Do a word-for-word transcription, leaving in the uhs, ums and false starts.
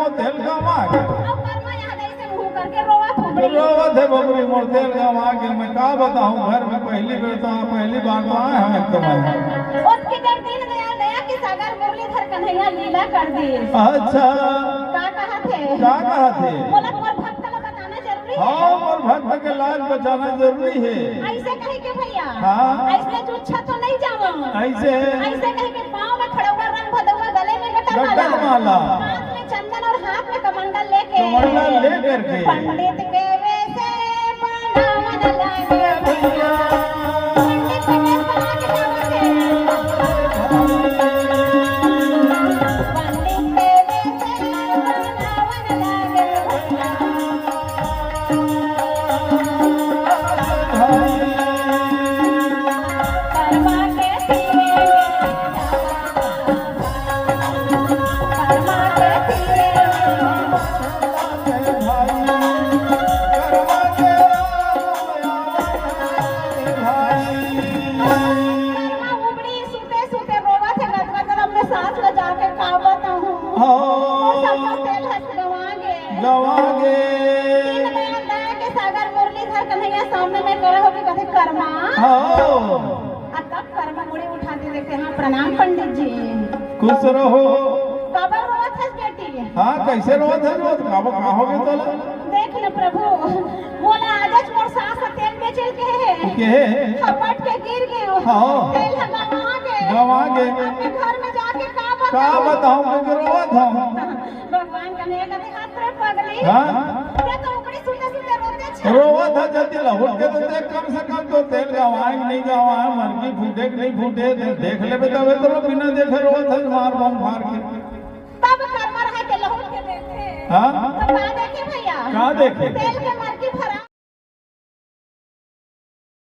तेल गंवा गे। अब करमा यहाँ जइसे मुंह करके रोवत हो गई। रोवत हे बबुरी मोर, तेल गंवा गे। मैं का बताहूँ, घर में पहली बेर तो, पहली बार तो आए हँव एक तो मैं। ओतके देर दीन दयाल दया के सागर मुरलीधर कन्हैया लीला कर दिस। अच्छा। का कहत हे? का कहत हे? बोला, मोर भक्त ला बताना जरूरी हे। हाँ, मोर भक्त के लाज बचाना जरूरी हे। अइसे कहि के भइया, हाँ। अइसने जुच्छा तो नइ जावँव। अइसे? अइसे कहि के पाँव में खड़उआ, रंग भदउआ, गले में गटर गटर माला। माला। हाथ में चंदन अउ हाथ में कमंडल लेके, कमंडल लेकर के। पंडित के वेसे बनावन लागे भइया। पंडित के वेस बना के जावत हे। पंडित के वेसे बनावन लागे भइया। करमा के तीरे सुते सुते रोवत हे, गदगद गरम में सांस ल जाके का बताहूँ। हाँ। मोर सबका तेल हस गंवा गे। गंवा गे। दीन दयाल दया के सागर मुरलीधर कन्हैया सामने में खड़ा होके कथे, "करमा।" हाँ। आ तब करमा मुड़ी उठा के देखे, "हाँ, प्रणाम पंडित जी।" खुश रहो। काबर रोवत हस बेटी? हाँ, कइसे रोवत हस? रोवत काबर, का हो गे तोला? देख न प्रभु, मोला आजच मोर सास ह तेल बेचे ल केहे हे। केहे हे? खपट के गिर गेंव। हाँ। तेल ह गंवा गे। गंवा गे। अपने घर में जाके का का बताहूँ? बताहूँ, कइके रोवत हँव। भगवान कन्हैया कथे, "हत रे पगली।" हाँ। ये तो ऊपरी सुते सुते रोवत हे। रोवत हे, जल्दी लहुट के तो देख, कम से कम तो तेल गंवाए कि नइ गंवाए, मरकी फूटे कि नइ फूटे, दे-, देख लेबे तभे तो, बिना देखे रोवत हे, मार बम फार के। तब करमा रहे के लहुट के देखे। हाँ? तो का देखे भइया? का देखे? तेल के